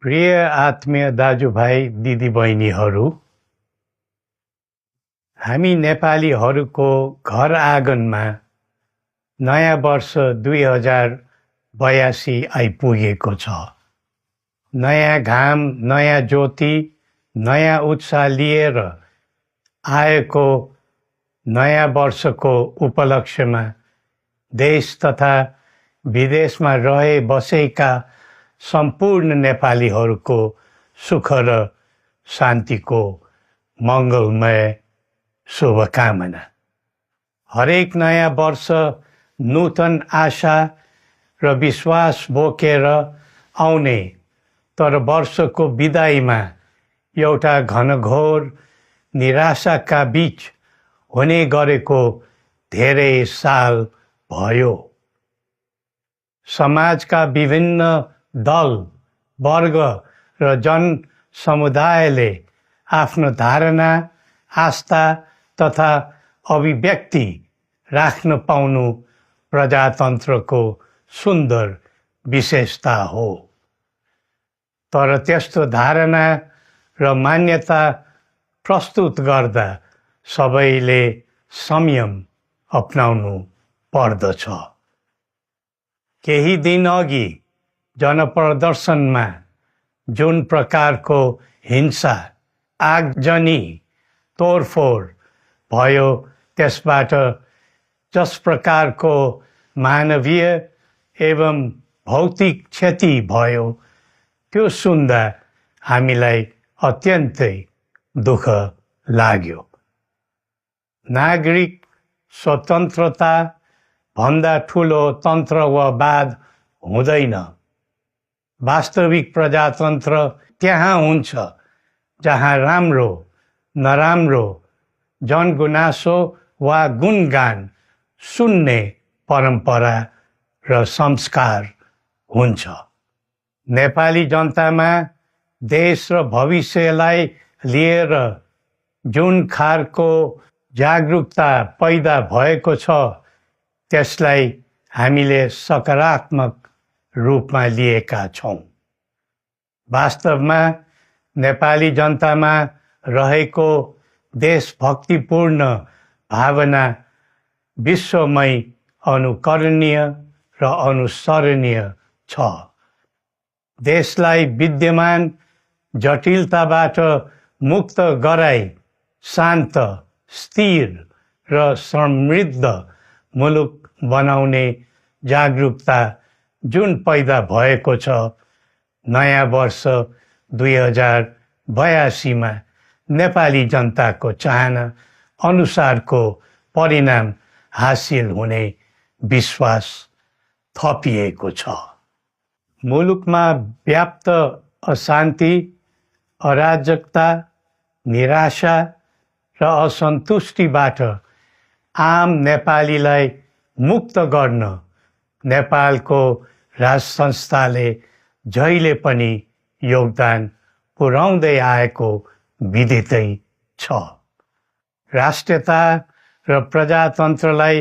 प्रिय आत्मीय दाजुभाइ दिदीबहिनीहरू, हामी नेपालीहरूको घर आँगनमा नयाँ वर्ष 2082 आइपुगेको छ। नयाँ घाम, नयाँ ज्योति, नयाँ उत्साह लिएर आएको नयाँ वर्षको उपलक्ष्यमा देश तथा विदेशमा रहे बसेका सम्पूर्ण नेपालीहरूको सुख र शान्तिको मङ्गलमय शुभकामना। हरेक नयाँ वर्ष नूतन आशा र विश्वास बोकेर आउने, तर वर्षको बिदाईमा एउटा घनघोर निराशाका बीच हुने गरेको धेरै साल भयो। समाजका विभिन्न दल, वर्ग र जन समुदायले आफ्नो धारणा, आस्था तथा अभिव्यक्ति राख्न पाउनु प्रजातन्त्रको सुन्दर विशेषता हो। तर त्यस्तो धारणा र मान्यता प्रस्तुत गर्दा सबैले संयम अपनाउनु पर्दछ। केही दिन अघि जनप्रदर्शनमा जुन प्रकारको हिंसा, आगजनी, तोडफोड भयो, त्यसबाट जस प्रकारको मानवीय एवं भौतिक क्षति भयो, त्यो सुन्दा हामीलाई अत्यन्तै दुःख लाग्यो। नागरिक स्वतन्त्रता भन्दा ठुलो तन्त्रवाद हुँदैन। वास्तविक प्रजातन्त्र त्यहाँ हुन्छ जहाँ राम्रो, नराम्रो, जनगुनासो वा गुणगान सुन्ने परम्परा र संस्कार हुन्छ। नेपाली जनतामा देश र भविष्यलाई लिएर जुन खालको जागरुकता पैदा भएको छ, त्यसलाई हामीले सकारात्मक रूपमा लिएका छौँ। वास्तवमा नेपाली जनतामा रहेको देशभक्तिपूर्ण भावना विश्वमै अनुकरणीय र अनुसरणीय छ। देशलाई विद्यमान जटिलताबाट मुक्त गराई शान्त, स्थिर र समृद्ध मुलुक बनाउने जागरुकता जुन पैदा भएको छ, नयाँ वर्ष 2082 मा नेपाली जनताको चाहना अनुसारको परिणाम हासिल हुने विश्वास थपिएको छ। मुलुकमा व्याप्त अशान्ति, अराजकता, निराशा र असन्तुष्टिबाट आम नेपालीलाई मुक्त गर्न नेपालको राज संस्थाले जहिले पनि योगदान पुर्याउँदै आएको विदितै छ। राष्ट्रियता र प्रजातन्त्रलाई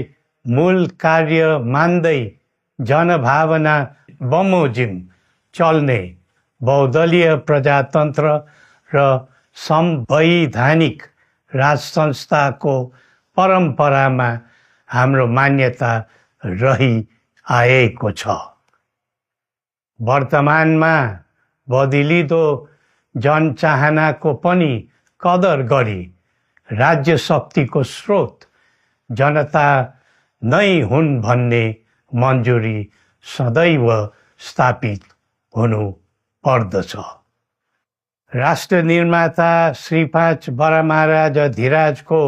मूल कार्य मान्दै जनभावना बमोजिम चल्ने बहुदलीय प्रजातन्त्र र संवैधानिक राज संस्थाको परम्परामा हाम्रो मान्यता रही आएको छ। वर्तमानमा बदलिँदो जनचाहनाको पनि कदर गरी राज्य शक्तिको स्रोत जनता नै हुन् भन्ने मन्जुरी सदैव स्थापित हुनु पर्दछ। राष्ट्र निर्माता श्री 5 बरामहाराज धीराजको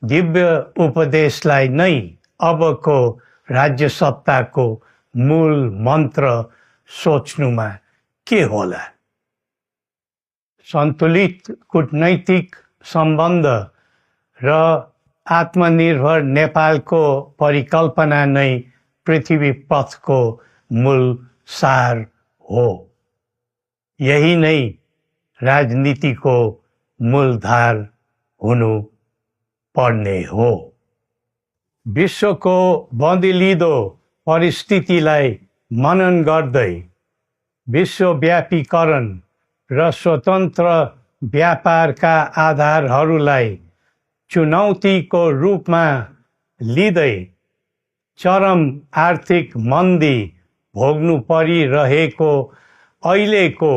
दिव्य उपदेशलाई नै अबको राज्य सत्ताको मूल मन्त्र सोच्नुमा के होला? सन्तुलित कूटनैतिक सम्बन्ध र आत्मनिर्भर नेपालको परिकल्पना नै पृथ्वी पथको मूल सार हो। यही नै राजनीतिको मूलधार हुनु पर्ने हो। विश्वको बदलिँदो परिस्थितिलाई मनन गर्दै विश्वव्यापीकरण र स्वतन्त्र व्यापारका आधारहरूलाई चुनौतीको रूपमा लिँदै चरम आर्थिक मन्दी भोग्नु परिरहेको अहिलेको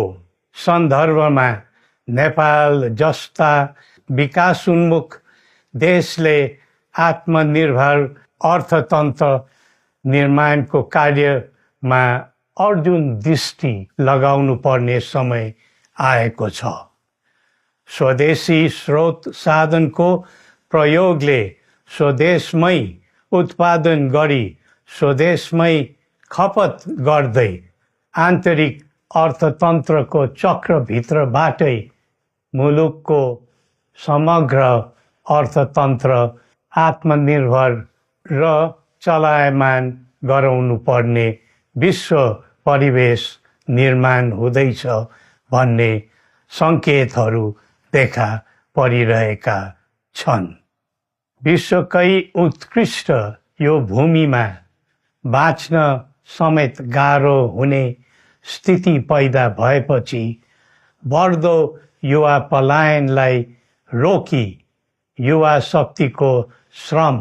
सन्दर्भमा नेपाल जस्ता विकासोन्मुख देशले आत्मनिर्भर अर्थतन्त्र निर्माणको कार्यमा अर्जुन दृष्टि लगाउनु पर्ने समय आएको छ। स्वदेशी स्रोत साधनको प्रयोगले स्वदेशमै उत्पादन गरी स्वदेशमै खपत गर्दै आन्तरिक अर्थतन्त्रको चक्रभित्रबाटै मुलुकको समग्र अर्थतन्त्र आत्मनिर्भर र चलायमान गराउनु पर्ने विश्व परिवेश निर्माण हुँदैछ भन्ने सङ्केतहरू देखा परिरहेका छन्। विश्वकै उत्कृष्ट यो भूमिमा बाँच्न समेत गाह्रो हुने स्थिति पैदा भएपछि बढ्दो युवा पलायनलाई रोकी युवा शक्तिको श्रम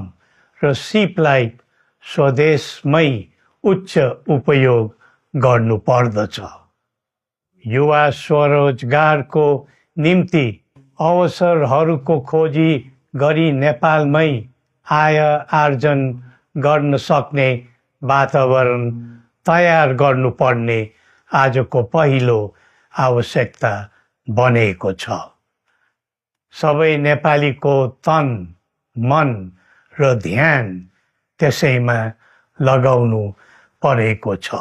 र सिपलाई स्वदेशमै उच्च उपयोग गर्नु पर्दछ। युवा स्वरोजगारको निम्ति अवसरहरूको खोजी गरी नेपालमै आय आर्जन गर्न सक्ने वातावरण तयार गर्नुपर्ने आजको पहिलो आवश्यकता बनेको छ। सबै नेपालीको तन, मन र ध्यान त्यसैमा लगाउनु परेको छ।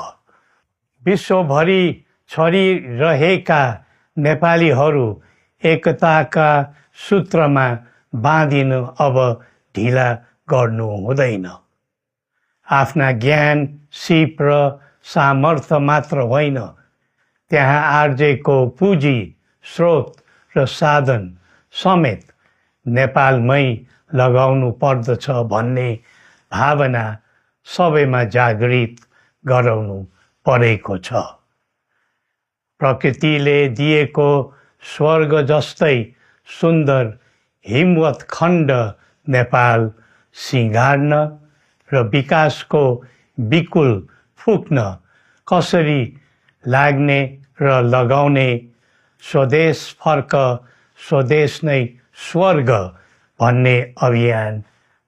विश्वभरि छरिरहेका नेपालीहरू एकताका सूत्रमा बाँधिन अब ढिला गर्नु हुँदैन। आफ्ना ज्ञान, सिप र सामर्थ्य मात्र होइन, त्यहाँ आर्जेको पुँजी, स्रोत र साधन समेत नेपालमै लगाउनु पर्दछ भन्ने भावना सबैमा जागृत गराउनु परेको छ। प्रकृतिले दिएको स्वर्ग जस्तै सुन्दर हिमवत् खण्ड नेपाल सिँगार्न र विकासको विपुल फुक्न कसरी लाग्ने र लगाउने स्वदेश फर्क स्वदेश नै स्वर्ग भन्ने अभियान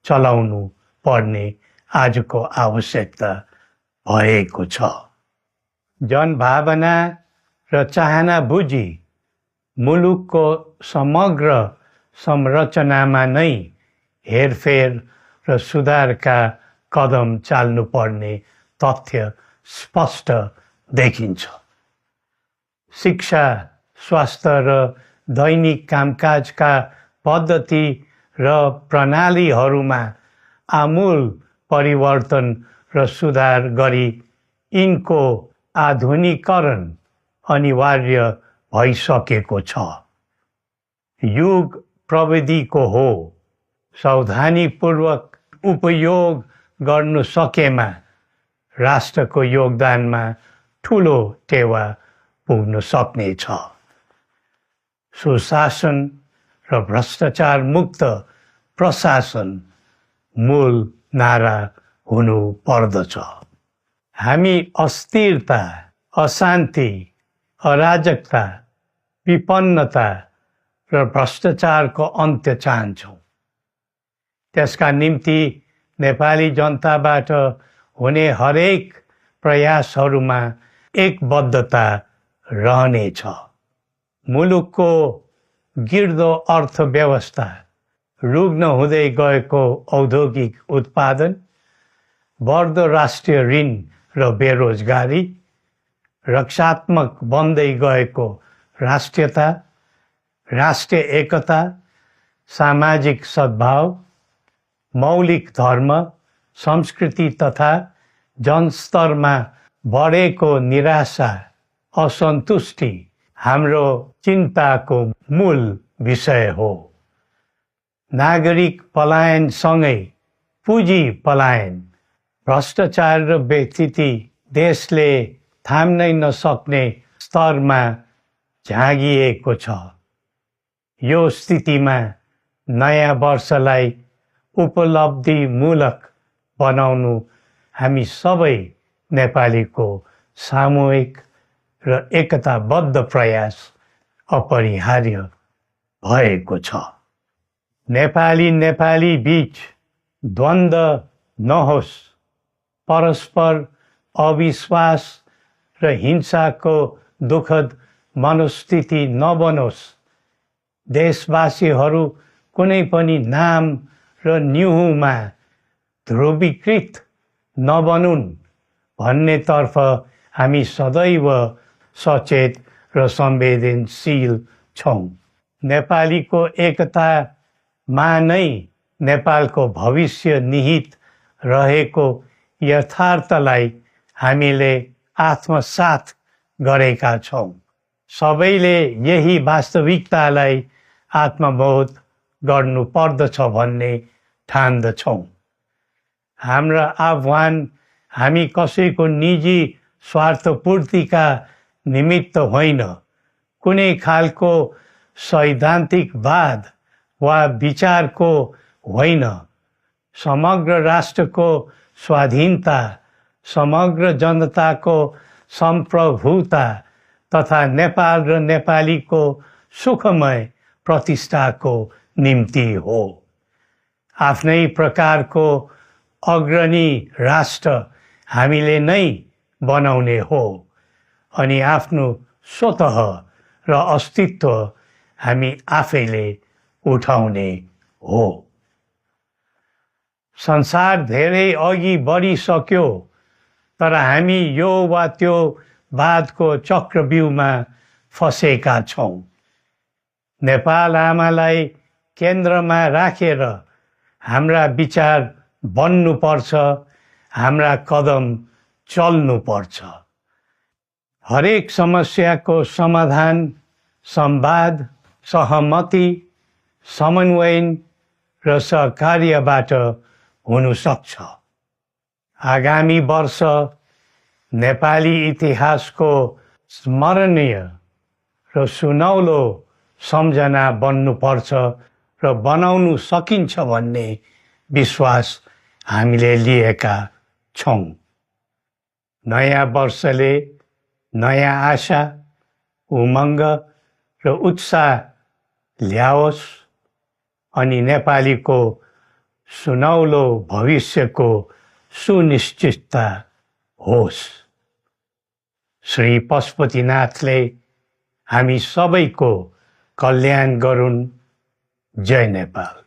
चलाउनु पर्ने आजको आवश्यकता भएको छ। जनभावना र चाहना बुझी मुलुकको समग्र संरचनामा नै हेरफेर र सुधारका कदम चाल्नुपर्ने तथ्य स्पष्ट देखिन्छ। शिक्षा, स्वास्थ्य र दैनिक कामकाजका पद्धति र प्रणालीहरूमा आमूल परिवर्तन र सुधार गरी यिनको आधुनिकीकरण अनिवार्य भइसकेको छ। युग प्रविधिको हो, सावधानीपूर्वक उपयोग गर्नु सकेमा राष्ट्रको योगदानमा ठुलो टेवा पुग्न सक्नेछ। सुशासन र भ्रष्टाचार मुक्त प्रशासन मूल नारा हुनु पर्दछ। हामी अस्थिरता, अशान्ति, अराजकता, विपन्नता र भ्रष्टाचारको अन्त्य चाहन्छौँ। त्यसका निम्ति नेपाली जनताबाट हुने हरेक प्रयासहरूमा एकबद्धता रहनेछ। मुलुकको गिर्दो अर्थव्यवस्था, रुग्न हुँदै गएको औद्योगिक उत्पादन, बढ्दो राष्ट्रिय ऋण र बेरोजगारी, रक्षात्मक बन्दै गएको राष्ट्रियता, राष्ट्रिय एकता, सामाजिक सद्भाव, मौलिक धर्म, संस्कृति तथा जनस्तरमा बढेको निराशा, असन्तुष्टि हाम्रो चिन्ताको मूल विषय हो। नागरिक पलायनसँगै पुँजी पलायन, भ्रष्टाचार र व्यथिति देशले थाम्नै नसक्ने स्तरमा झाँगिएको छ। यो स्थितिमा नयाँ वर्षलाई उपलब्धिमूलक बनाउनु हामी सबै नेपालीको सामूहिक र एकताबद्ध प्रयास अपरिहार्य भएको छ। नेपाली बीच द्वन्द्व नहोस्, परस्पर अविश्वास र हिंसाको दुःखद मनोस्थिति नबनोस्, देशवासीहरू कुनै पनि नाम र न्युहुमा ध्रुवीकृत नबनुन् भन्नेतर्फ हामी सदैव सचेत र संवेदनशील छौँ। नेपालीको एकतामा नै नेपालको भविष्य निहित रहेको यथार्थलाई हामीले आत्मसात गरेका छौँ। सबैले यही वास्तविकतालाई आत्मबोध गर्नुपर्दछ भन्ने ठान्दछौँ। हाम्रा आह्वान हामी कसैको निजी स्वार्थपूर्तिका निमित्त होइन, कुनै खालको सैद्धान्तिकवाद वा विचारको होइन, समग्र राष्ट्रको स्वाधीनता, समग्र जनताको सम्प्रभुता तथा नेपाल र नेपालीको सुखमय प्रतिष्ठाको निम्ति हो। आफ्नै प्रकारको अग्रणी राष्ट्र हामीले नै बनाउने हो अनि आफ्नो स्वतः र अस्तित्व हामी आफैले उठाउने हो। संसार धेरै अघि बढिसक्यो, तर हामी यो वा त्यो वादको चक्रव्यूहमा फँसेका छौँ। नेपाल आमालाई केन्द्रमा राखेर हाम्रा विचार बन्नुपर्छ, हाम्रा कदम चल्नुपर्छ। हरेक समस्याको समाधान संवाद, सहमति, समन्वयन र सहकार्यबाट हुन सक्छ। आगामी वर्ष नेपाली इतिहासको स्मरणीय र सुनौलो सम्झना बन्नुपर्छ र बनाउनु सकिन्छ भन्ने विश्वास हामीले लिएका छौँ। नयाँ वर्षले नयाँ आशा, उमङ्ग र उत्साह ल्याओस् अनि नेपालीको सुनौलो भविष्यको सुनिश्चितता होस्। श्री पशुपतिनाथले हामी सबैको कल्याण गरून्। जय नेपाल।